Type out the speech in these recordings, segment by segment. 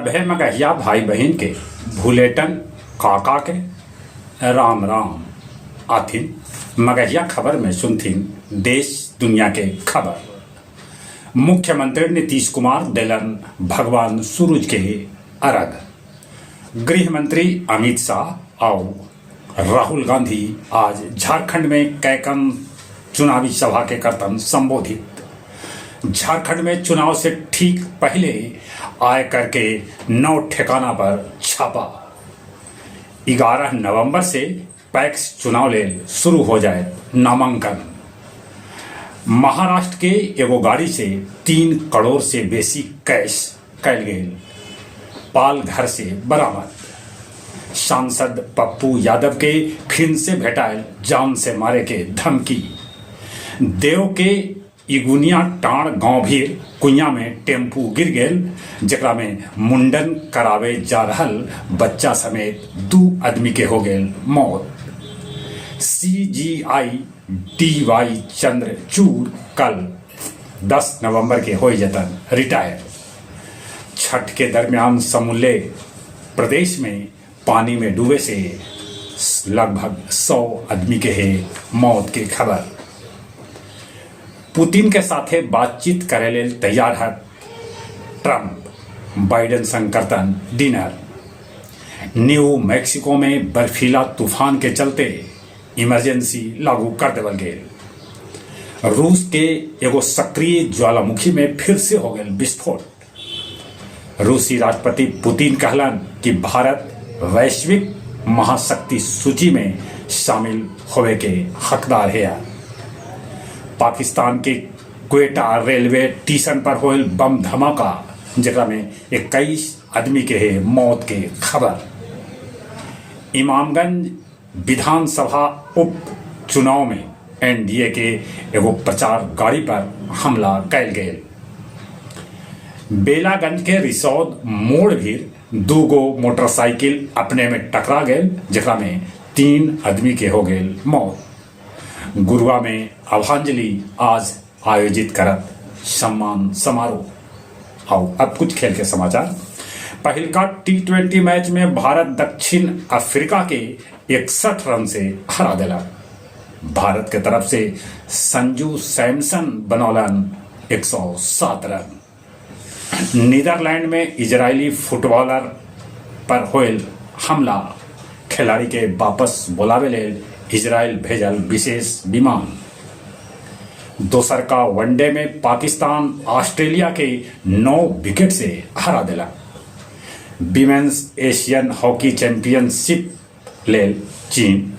सभे मगहिया भाई बहिन के भुलेटन काका के राम राम। आथिन मगहिया खबर में सुनथिन देश दुनिया के खबर। मुख्यमंत्री नीतीश कुमार देलन भगवान सूरज के अरघ। गृहमंत्री अमित शाह आउ राहुल गांधी आज झारखंड में कैकन चुनावी सभा के करतन संबोधित। झारखंड में चुनाव से ठीक पहले आयकर के 9 ठिकाना पर छापा। 11 नवंबर से पैक्स चुनाव लेल शुरू हो जाए नामांकन। महाराष्ट्र के एगो गाड़ी से 3 करोड़ से बेसी कैश कैल गेल पालघर से बरामद। सांसद पप्पू यादव के फिर से भेटायल जान से मारे के धमकी। देव के इगुनिया टाण गांव भीर कुइया में टेम्पू गिर गेल, जेकरा में मुंडन करावे जा रहल बच्चा समेत 2 आदमी के हो गेल मौत। सीजीआई डीवाई चंद्रचूड़ कल 10 नवंबर के हो जतन रिटायर। छठ के दरमियान समूले प्रदेश में पानी में डूबे से लगभग 100 आदमी के है मौत की खबर। पुतिन के साथे बातचीत करे लेल तैयार है ट्रंप, बाइडेन संग करतन डिनर। न्यू मैक्सिको में बर्फीला तूफान के चलते इमरजेंसी लागू कर देवल गेल। रूस के एगो सक्रिय ज्वालामुखी में फिर से हो गेल विस्फोट। रूसी राष्ट्रपति पुतिन कहलन कि भारत वैश्विक महाशक्ति सूची में शामिल होवे के हकदार है। पाकिस्तान के क्वेटा रेलवे स्टेशन पर होल बम धमाका, जेकरा में 21 आदमी के है मौत के खबर। इमामगंज विधानसभा उप चुनाव में एनडीए के एगो प्रचार गाड़ी पर हमला कैल गेल। बेलागंज के रिसौद मोड़ भी 2 गो मोटरसाइकिल अपने में टकरा गेल, जेकरा में 3 आदमी के हो गेल मौत। गुरुआ में आभांजलि आज आयोजित करत सम्मान समारोह। आओ अब कुछ खेल के समाचार। पहिलका T20 match में भारत दक्षिण अफ्रीका के 61 रन से हरा दिला। भारत के तरफ से संजू सैमसन बनौलन 107 रन। नीदरलैंड में इजरायली फुटबॉलर पर होयल हमला, खिलाड़ी के वापस बुलावे लेल इजराइल भेजल विशेष विमान। दोसर का वनडे में पाकिस्तान ऑस्ट्रेलिया के 9 विकेट से हरा दिला। विमेंस एशियन हॉकी चैंपियनशिप लेल चीन,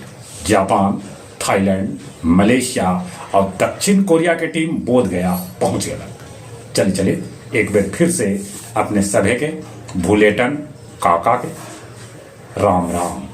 जापान, थाईलैंड, मलेशिया और दक्षिण कोरिया के टीम बोध गया पहुंच गया। चले चले एक बार फिर से अपने सभे के भुलेटन काका के राम राम।